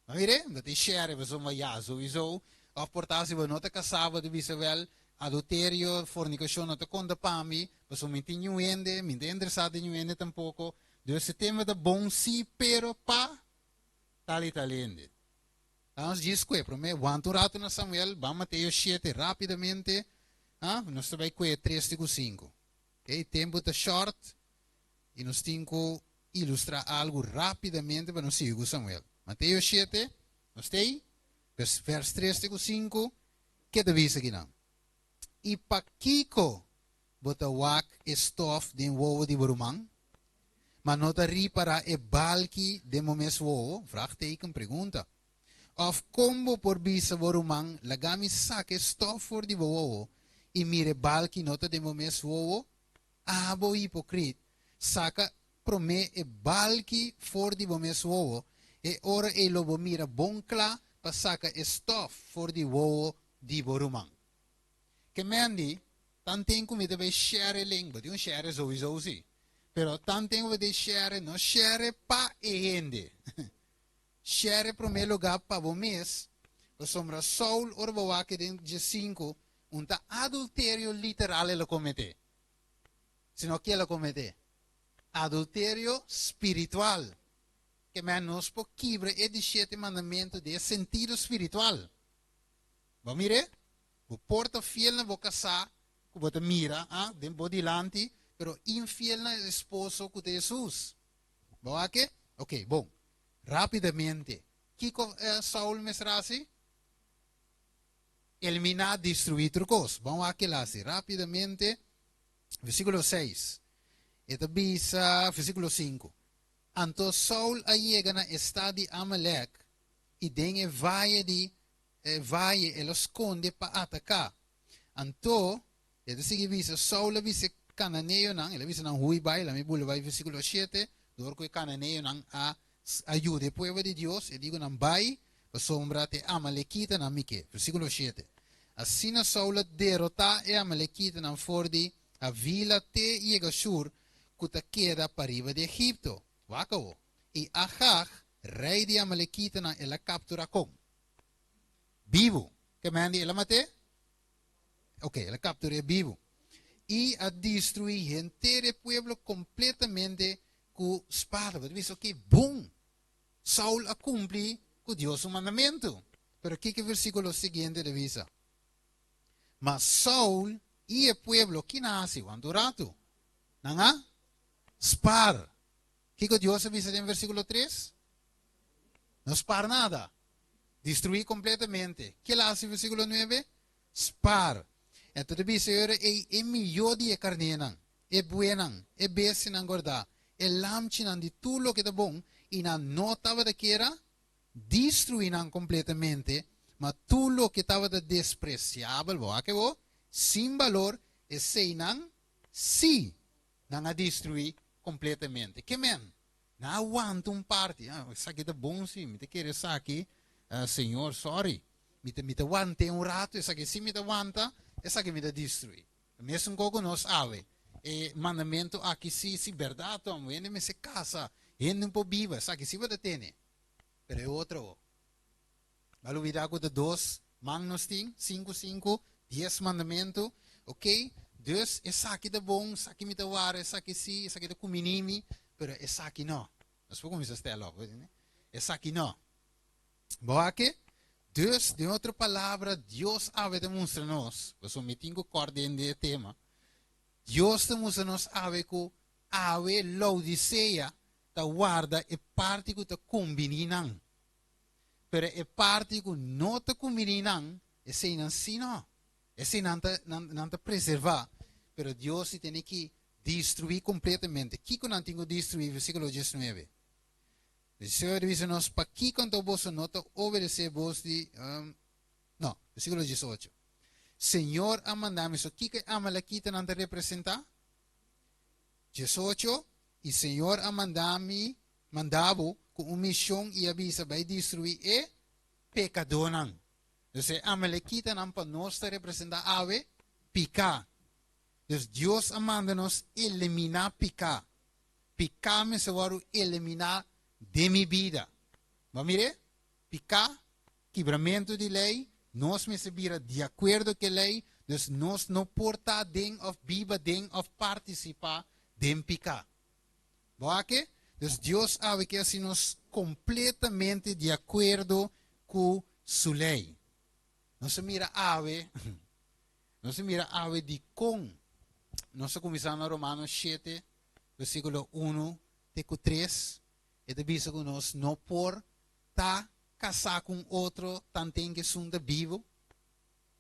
Bo mira, bo ta share pasobra ya souiso, of por ta si bo no ta kasá bo ta bisa wèl, adulterio, fornikashon no ta konta pa mi, pasobra mi tin niun hende, mi no ta interesá den niun hende tampoko, dus e tema ta bon sí, pero pa tal i tal hende. Ta nos djis kue promé, wanta un ratu na Samuel, ban Mateo shete rápidamente, ha, nos ta bai kue tres te ku sinku. Ok, tempu ta short i nos tin ku ilustrá algu rápidamente pa nos sigui ku Samuel. Mateo shete, nos ta ei, vers tres te ku sinku, ke ta bisa kinan? I pakiko? bo ta wak e stof den wowo di bo ruman, ma no ta ripara e balki den bo mes wowo? Vraagteken, pregunta. Of kon bo por bisa bo ruman, Laga mi saka e stof for di bo wowo, i mira e balki no ta den bo mes wowo? Abo hipokrit, saka promé e balki for di bo mes wowo, e ora ei lo bo mira bon kla pa saka e stof for di wowo di bo ruman. Ke Mandy, tanten ku mi ta bai share e link, bo tin un share souiso si, pero tanten ku bo ta bai share, no share pa e hende. Share promé lugá pa bo mes, pasobra Saul ora bo wak den diesinku, un ta adulterio literal el a kometé, sino ke el a kometé? Adulterio spiritual. Ke men nos por kibra e di shete mandamentu den e sentido spiritual. Bo mir'é? Bo por ta fiel na bo kasá ku bo ta mira den bo dilanti, pero infiel na e esposo ku ta Hesus. Bo wak e? Ok, bon. Rápidamente, kiko Saul mester hasi? Eliminá, destruí tur kos. Bon wak el hasi. Rápidamente, versíkulo seis. E ta bisa, versíkulo sinku, Anto Saul a yega na e stat di Amalek, i den e vaye di e vaye el a skonde pa ataká. Anto, e ta sigui bisa, Saul a bisa e kananeonan, el a bisa nan hui bai, laat mi bula bai versíkulo shete, dor ku e kananeonan a a yuda e pueblo di Dios, e diku nan bai, pasobra ta e amalekitanan mi ke. Versíkulo shete, Asina Saul a derotá e amalekitanan for di Havila te yega Shur, ku ta keda pariba di Egipto. Wak awo. I Agag, rei di amalekitanan, el a kapturá kon? Bibu. Ke men di el a mat'é? Ok, el a kaptur'é bibu. I a destruí henter e pueblo kompletamente ku spada. Bo ta bisa, ok, bon! Saul a kumpli ku Dios su mandamentu. Pero kiko e versíkulo siguiente ta bisa? Ma Saul i e pueblo, ki nan a hasi? Wantu ratu? Nan a spar. Kiko Dios a bisa den versíkulo tres? No spar nada. Destruí kompletamente. Ke el a hasi versíkulo nuebe? Spar. Enton ta bisa e ora ei e mihó di e karnénan, e buenan, e bestianan gordá, e lamchinan di tur loke ta bon, i nan no tabata kier a destruí nan kompletamente, ma tur loke tabata despresiabel, bo wak bo, sin balor, eseinan sí nan a destruí kompletamente. Ke men? Nan a wanta un parti. Ah, esaki ta bon sí, mi ta kere esaki. Ah, Señor, sorry. Mi ta, mi ta want'é un rato, esaki sí mi ta wanta, esaki mi ta destruí. Mesun kos ku nos awe. E mandamentu aki sí, sí, bèrdat, hòmber. Hende mester kasa, hende no por biba, esaki sí bo ta tene. Pero e otro bo. Bo a lubidá ku ta dos man nos tin, sinku sinku, dies mandamentu, ok, dus esaki ta bon, esaki mi ta wara, esaki si, esaki ta kuminí mi, pero esaki no. Nos por kuminsá stèl òf, esaki no. Bo wak ke? Dus, den otro palabra, Dios awe ta mustra nos, pasobra mi tin ku kòrda den e tema, Dios ta mustra nos awe ku awe Laodisea ta warda e parti ku ta kumbiní nan. Pero e parti ku no ta kumbiní nan, eseinan sí no. Esei nan ta, nan, nan ta preservá. Pero Dios si tene ki destruí kompletamente. Kiko nan tin ku destruí? Versíkulo diesnuebe. Versíkulo ta bisa nos, Pakiko anto boso no ta obedesé bos di, um, no, versíkulo diesocho. Señor a manda mi. So kiko e amalekitanan ta representá? Diesocho, I Señor a manda mi manda bo ku un mishon i a bisa bai destruí e pekadónan. Dus e amalekitanan pa nos ta representá awe piká. Dus Dios a manda nos eliminá piká. Piká mester wòrdu eliminá den mi bida. Bo a mir'é? Piká, kibramentu di lei, nos mester bira di akuerdo ku e lei, dus nos no por ta den òf biba den òf partisipá den piká. Bo a ke? Dus Dios awe ke hasi nos kompletamente di akuerdo ku Su lei. Nos a mira awe, nos a mira awe dikon nos a kuminsá na Romanos shete, versíkulo unu te ku tres, e ta bisa ku nos no por ta kasá ku un otro tanten ku esun ta bibu.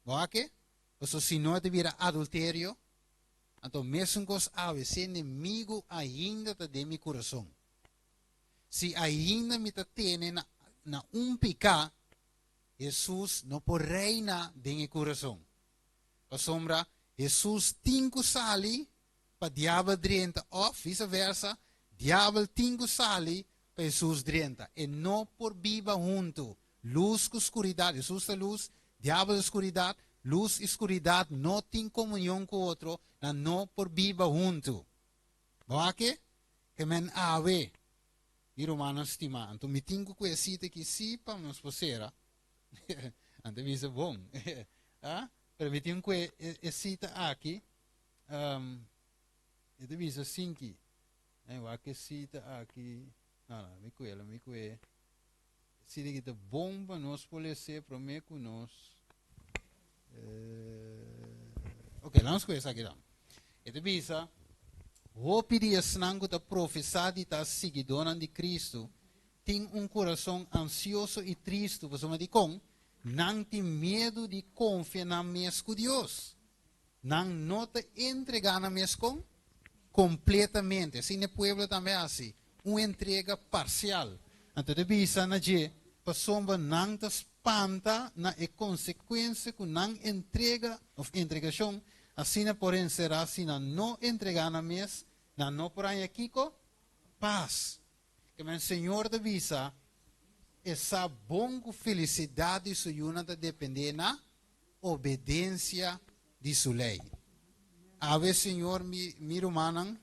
Bo a ke? Pasobra si no e ta bira adulterio. Anto mesun kos awe, si enemigu ainda ta den mi kurason, si ainda mi ta tene na na un piká, Hesus no por reina den e kurason. Pasobra Hesus tin ku sali pa diabel drenta òf viseversa, diabel tin ku sali pa Hesus drenta. E no por biba huntu. Lus ku skuridat, Hesus ta lus, diabel ta skuridat, lus i skuridat no tin komunion ku otro, nan no por biba huntu. Bo wak e? Ke men awe, mi rumannan stimá, anto mi tin ku kue sita aki sí pa nos por sera. Anto mi bisa bon. Ah, pero mi tin ku e sita aki, e ta bisa sinki. Wak e sita aki. No, no, mi kue, mi kue. Sita aki ta bon pa nos por les'é promé ku nos. Ok, laga nos kue esaki dan. E ta bisa, Hopi di esnan ku ta profesá di ta siguidónan di Kristu tin un kurason ansioso i tristu pasobra dikon? Nan tin miedu di konfia nan mes ku Dios. Nan no ta entregá nan mes kon? Kompletamente. Asina e pueblo tambe a hasi, un entrega parsial. Anto ta bisa na dje, pasobra nan ta spanta na e konsekuensia ku nan entrega òf entregashon asina por enserá si nan no entregá nan mes, nan no por haña kiko? Pas. Kemen Señor ta bisa, E sa bon ku felisidat di su yunan ta dependé na obedensia di su lei. Awe Señor mi mi rumannan,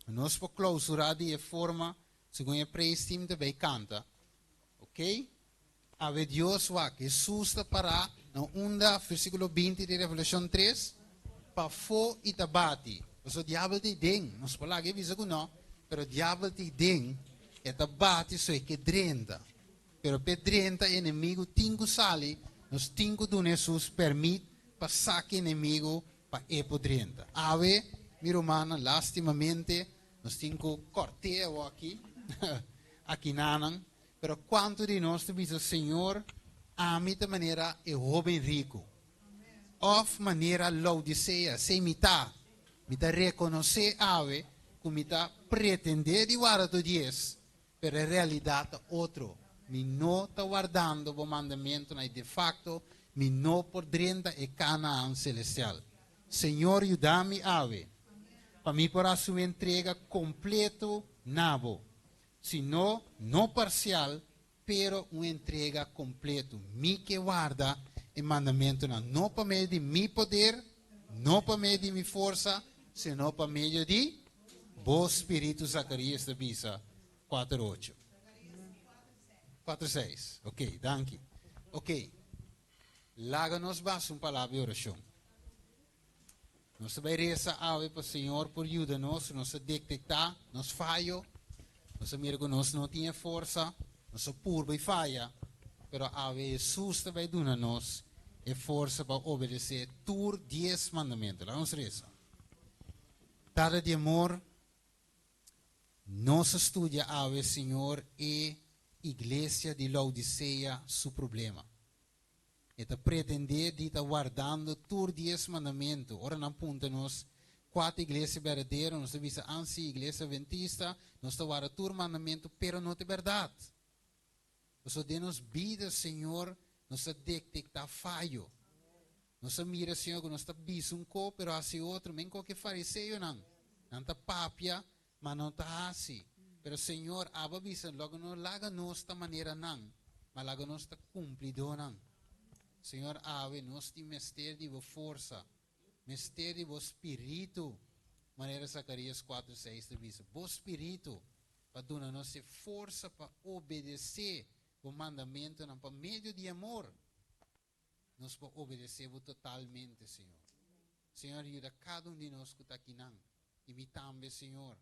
nos por klausurá di e forma segun e praise team ta bay kanta. Ok? Awe Dios wak, Hesus ta pará na unda, versíkulo 20 di Revelashon 3, pafó i ta bati. Pasobra diabel ta ei den, nos por laga e bisa ku no, pero diabel ta ei den, e ta bati so e ke drenta. Pero p'e drenta e enemigu tin ku sali, nos tin ku duna Hesus pèrmit pa saka e enemigu pa e por drenta. Awe, mi rumannan, lastimamente nos tin ku kòrt'é awoki, akinanan, pero kuantu di nos ta bisa, Señor, ami ta manera e hóben riku, òf manera Laodisea, esei mi ta, mi ta rekonosé awe ku mi ta pretendé di warda tur dies, Pero e realidat ta otro. Mi no ta wardando bo mandamentunan i defakto mi no por drenta e Kanaan selestial. Señor yuda mi awe pa mi por hasi un entrega kompleto na bo. Si no, no parsial, pero un entrega kompleto. Mi ke warda e mandamentunan, no pa medio di mi poder, no pa medio di mi forsa, sino pa medio di Bo spiritu Zacarías ta bisa cuater ocho. Cuater seis. Ok, danki. Ok. Laga nos basa un palabra di oracion. Nos ta bai reza awe pa Señor por yuda nos, nos a detecta nos fayo, nos a mira cu nos no tin e forsa, nos a purba y faya, pero awe Jesus ta bai duna nos e forsa pa obedece tur dies mandamento. Laga nos reza. Tata di amor, nos a studia awe, Señor, e iglesia di Laodicea su problema. E ta pretendé di ta wardando tur dies mandamentu. Ora nan puntra nos kua ta iglesia berdadero, nos ta bisa, An sí, iglesia adventista, nos ta warda tur mandamentu, pero no ta bèrdat. Pasobra den nos bida, Señor, nos ta detektá fayo. Nos a mira, Señor, ku nos ta bisa un ko, pero hasi otro. Men koke fariseonan, nan ta papia, ma no ta hasi. Pero, Señor, abo a bisa, loke no laga nos ta manera nan, ma laga nos ta kumplidónan. Señor, awe nos tin mester di bo forsa, mester di bo spiritu, manera Zacarías 4:6 ta bisa, bo spiritu, pa duna nos e forsa pa obedesé bo mandamentunan pa medio di amor. Nos por obedesé bo totalmente, Señor. Señor, yuda kada un di nos ku ta akinan, i mi tambe, Señor,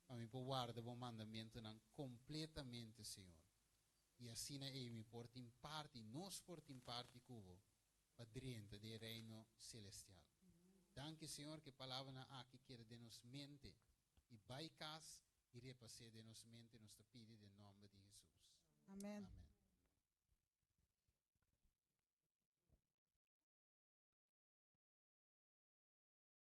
pa mi por warda bo mandamentunan kompletamente, Señor. I asina ei mi por tin parti, nos por tin parti ku bo, pa drenta den e Reino Selestial. Danki, Señor, ku e palabranan aki keda den nos mente i bai kas i repas'é den nos mente. Nos ta pidi den nòmber di Hesus. Amen. Amen.